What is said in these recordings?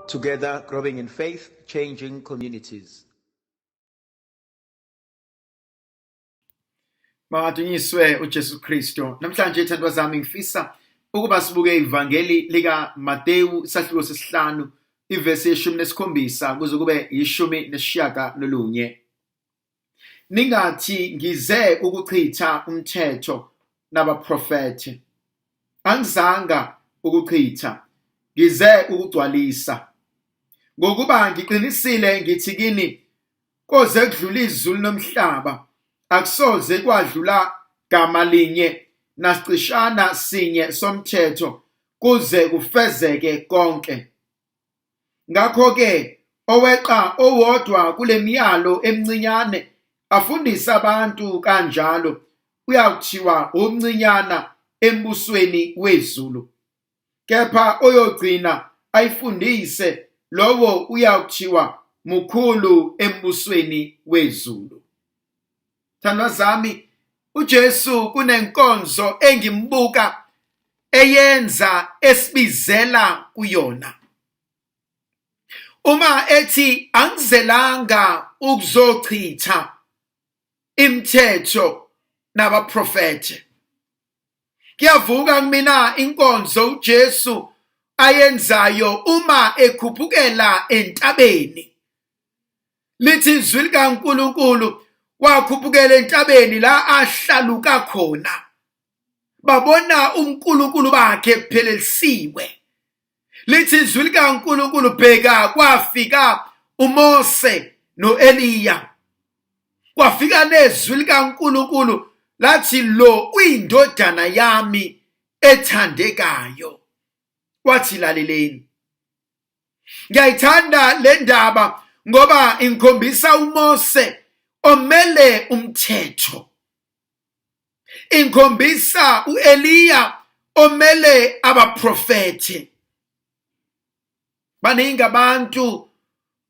Together, growing in faith, changing communities. Makadunyiswe uJesu Kristu. Namhlanje thandwa zami ngifisa ukuba sibuke ivangeli lika Mateyu isahluko sesihlanu ivesi yeshumi nesikhombisa kuze kube 19. Ningathi ngize ukuchitha umthetho nabaprofethe. Angizanga ukuchitha, ngize ukugcwalisa. Ngokuba ngiqinisile ngithi kini koze kudlula izulu nomhlaba akusoze kwadlula gama linye nasicishana sinye somthetho kuze kufezeke konke. Ngakho-ke oweqa owodwa kule miyalo emincinyane afundise abantu kanjalo uyakuthiwa umncinyana embusweni wezulu. Kepha oyogcina ayifundise lowo uyakuthiwa mukhulu embusweni wezulu. Thandwa zami, uJesu kunenkonzo engimbuka eyenza esibizela kuyona. Uma ethi angizelanga ukuzochitha imithetho nabaprofethe. Kuyavuka kumina inkonzo uJesu ayenzayo uma ekhuphukela entabeni. Lithi izwi likaNkulunkulu wakhuphukela entabeni la ahlaluka khona. Babona uNkulunkulu bakhe kuphelelisiwe. Lithi izwi likaNkulunkulu bheka kwafika uMose noEliya. Kwafika nezwi likaNkulunkulu lathi lo uyindodana yami ethandekayo. Wathi laleleni. Ngiyayithanda le ndaba ngoba ingikhombisa uMose omele umthetho. Ingikhombisa uEliya omele abaprofethi. Baningi abantu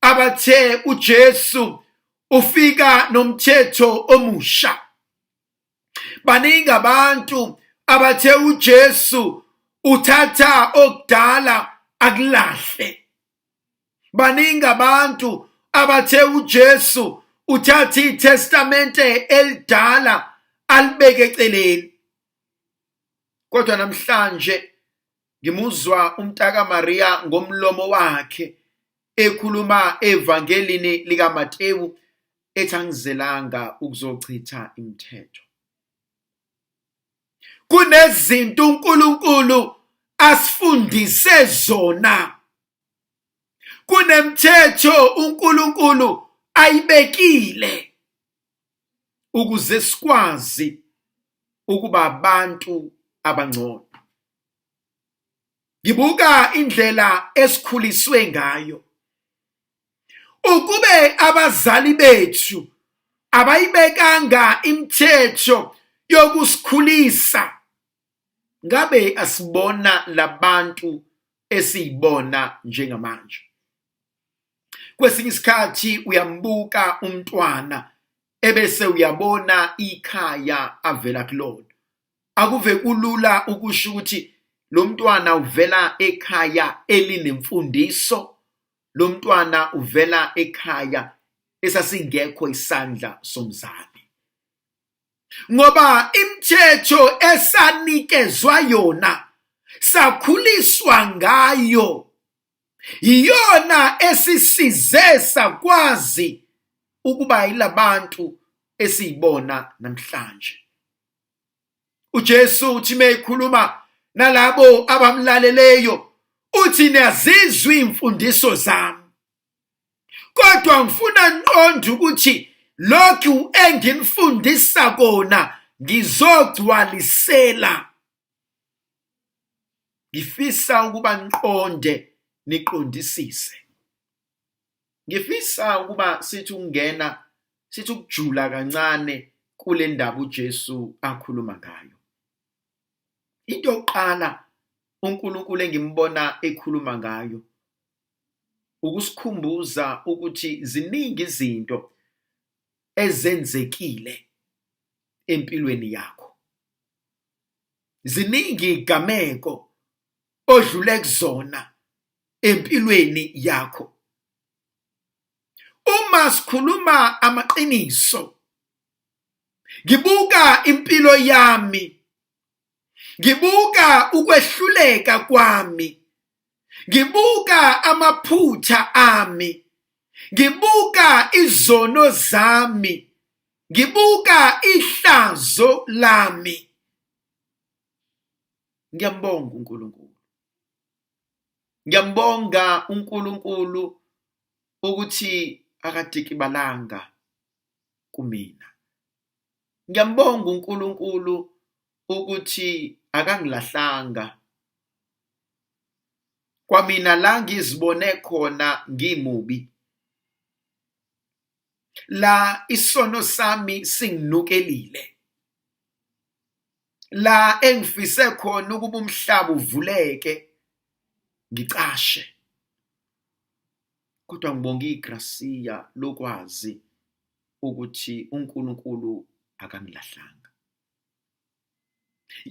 abathe uJesu ufika nomthetho omusha. Baningi abantu abathe uJesu uthatha okudala akulahle. Baningi abantu abathe uJesu uthatha iTestamente elidala alibeke eceleni. Kodwa namhlanje ngimuzwa umntaka Maria ngomlomo wakhe ekhuluma evangelini likaMatewu ethi angizelanga ukuzochitha imithetho. Kunezinto uNkulunkulu asifundise zona. Kunemithetho uNkulunkulu ayibekile ukuze sikwazi ukuba abantu abangcono. Ngibuka indlela esikhuliswe ngayo. Ukube abazali bethu abayibekanga imithetho yokusikhulisa, ngabe asibona labantu esiyibona njengamanje. Kwesinye isikhathi uyambuka umntwana ebese uyabona ikhaya avela kulona. Akuve kulula ukusho ukuthi lo mntwana uvela ekhaya elinemfundiso, lo mntwana uvela ekhaya esasingekho isandla somzali. Ngoba imithetho esanikezwa yona sakhuliswa ngayo iyona esisize sakwazi ukuba yilabantu esiyibona namhlanje. uJesu uthi meyikhuluma nalabo abamlaleleyo uthi niyazizwa imfundiso zami, kodwa ngifuna niqonde ukuthi lokhu enginifundisa kona ngizogcwalisela. Ngifisa ukuba niqonde niqondisise. Ngifisa ukuba sithi ukungena sithi ukujula kancane kule ndaba uJesu akhuluma ngayo. Into yokuqala uNkulunkulu engimbona ekhuluma ngayo ukusikhumbuza ukuthi ziningi izinto ezenzekile empilweni yakho. Ziningi igameko odlule kuzona empilweni yakho. Uma sikhuluma amaqiniso, ngibuka impilo yami, ngibuka ukwehluleka kwami, ngibuka amaphutha ami, ngibuka izono zami, ngibuka ihlazo lami. Ngiyambonga uNkulunkulu. Ngiyambonga uNkulunkulu ukuthi akadikibalanga kumina. Ngiyambonga uNkulunkulu ukuthi akangilahlanga. Kwamina la ngizibone khona ngimubi, la isono sami singinukelile, la engifise khona ukuba umhlaba uvuleke ngicashe, kodwa ngibonga igrasiya lokwazi ukuthi uNkulunkulu akangilahlanga.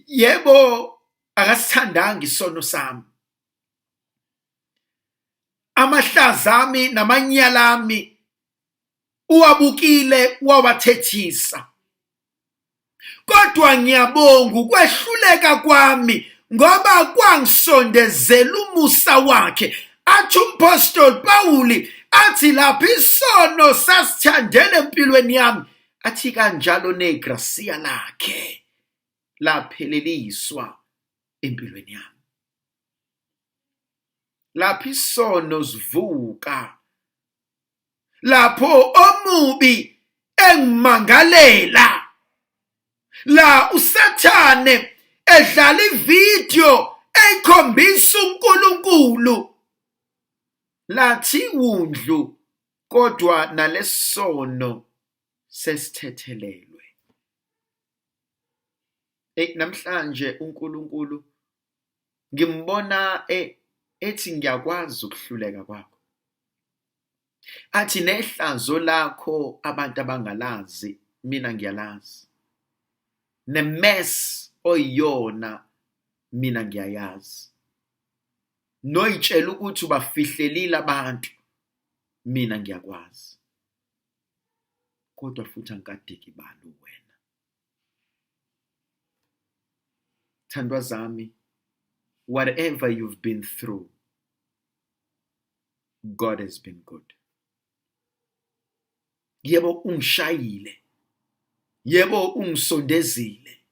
Yebo, akasithandanga isono sami, amahlaza ami namanyala ami uwabukile wawathethisa, kodwa ngiyabonga ukwehluleka kwami ngoba kwangisondezela umusa wakhe. Athi umpostoli Pawuli, athi lapho isono sasithandele empilweni yami, athi kanjalo negrasiya lakhe lapheleliswa empilweni yami. Lapho isono sivuka, lapho omubi engimangalela, la uSathane edlala ividiyo eyikhombisa uNkulunkulu, lathi wundlu kodwa nalesono sesithethelelwe. Ey, namhlanje uNkulunkulu ngimbona ethi ngiyakwazi ukuhluleka kwakho, athi nehlazo lakho abantu abangalazi mina ngiyalazi, nemess oyiyona mina ngiyayazi, noyitshela ukuthi ubafihlelile abantu mina ngiyakwazi, kodwa futhi angikadikibali wena. Thandwa zami, whatever you've been through, God has been good. Yebo ungishayile, yebo ungisondezile,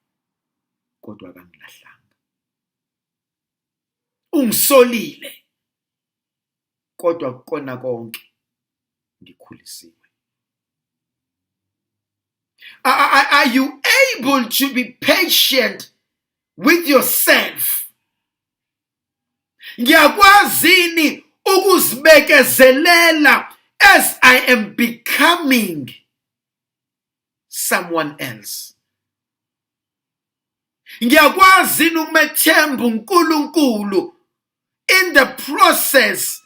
kodwa akangilahlanga. Ungisolile, kodwa kukona konke ngikhulisiwe. Are you able to be patient with yourself? Ngiyakwazini ukuzibekezelela as I am becoming someone else? Ngiyakwazini ukumethemba uNkulunkulu in the process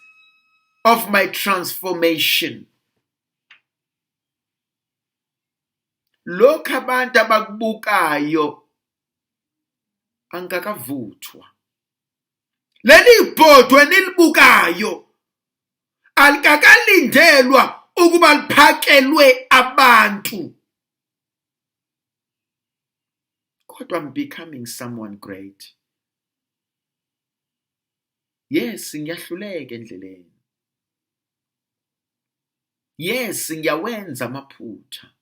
of my transformation? Lokhu abantu abakubukayo angikakavuthwa. Leli bhodwe nilibukayo alikakalindelwa ukuba liphakelwe abantu, kodwa I'm becoming someone great. Yes, ngiyahluleka endleleni. Yes, ngiyawenza amaphutha.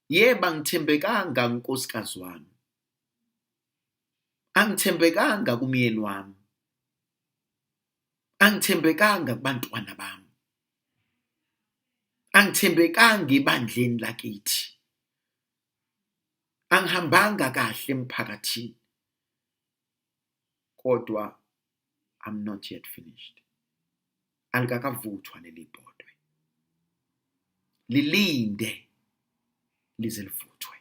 Yebo, angithembekanga kunkosikazi wami, angithembekanga kumyeni wami, angithembekanga kubantwana bami, angithembekanga ebandleni lakithi, angihambanga kahle emphakathini, kodwa I'm not yet finished. Alikakavuthwa leli bhodwe, lilinde lize livuthwe.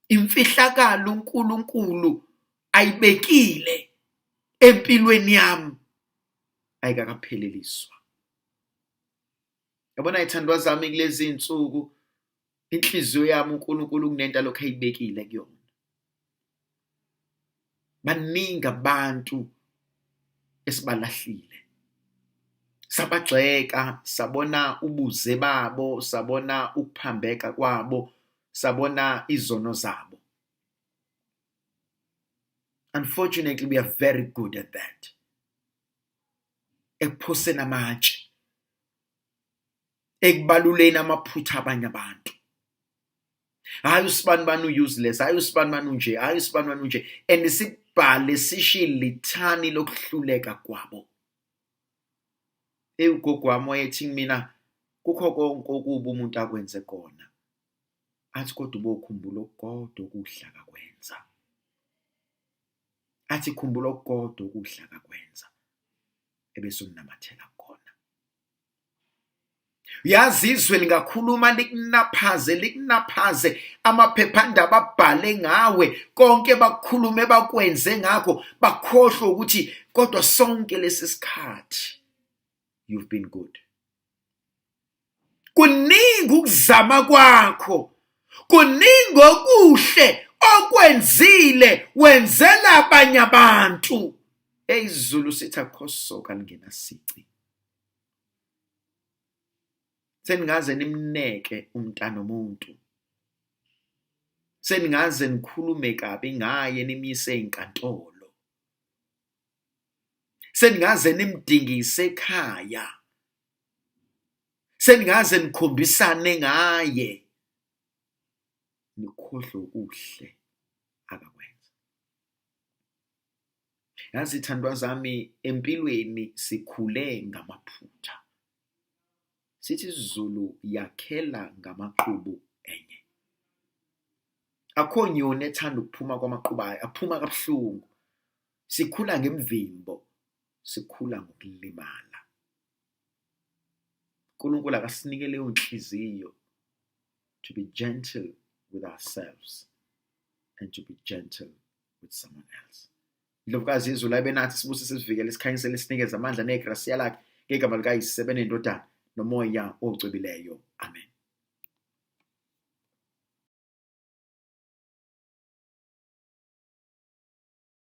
Imfihlakalo uNkulunkulu ayibekile empilweni yami ayikakapheleliswa. Yabona ithandwa zami, kulezi insuku inhliziyo yami uNkulunkulu kunento alokhu ayibekile kuyona. Baningi abantu esibalahlile. Sabagxeka, sabona ubuze babo, sabona ukuphambeka kwabo, sabona izono zabo. Unfortunately, we are very good at that. Ekuphoseni amatshe, ekubaluleni amaphutha abanye abantu. Hayi usibani bani u-useless, hayi usibani bani unje, hayi usibani bani unje. And sibhale sishiye lithani lokuhluleka kwabo. Ugogo wami wayethi kumina kukho konke okubi umuntu akwenze kona. Athi kodwa ubokhumbula okukodwa okuhle akakwenza. Athi khumbula okukodwa okuhle akakwenza ebese unamathela kukona. Uyazi izwe lingakhuluma likunaphaze likunaphaze amaphephandaba abhale ngawe konke bakukhulume bakwenze ngakho bakhohlwe ukuthi kodwa sonke lesi sikhathi you've been good. Kuningi ukuzama kwakho, kuningi okuhle okwenzile wenzela abanye abantu. EyiZulu sithi akukho soka lingenasici. Seningaze nimneke umntana omuntu. Seningaze nikhulume kabi ngaye nimyise enkantolo. Seningaze nimdingise ekhaya. Seningaze nikhombisane ngaye. Nikhohlwe okuhle akakwenza. Yazi thandwa zami empilweni sikhule ngamaphutha. Sithi isiZulu yakhela ngamaqubu enye. Akukho nyoni ethanda ukuphuma kwamaqubu ayo, aphuma kabuhlungu. Sikhula ngemvimbo, sikhula ngokulimala. uNkulunkulu akasinike leyo nhliziyo to be gentle with ourselves and to be gentle with someone else. Indlovukazi yezulu ayibe nathi sibuse sizivikele sikhanyisele sinikeze amandla negrasiya lakhe ngegama likaYise benendodana nomoya ocwebileyo. Amen.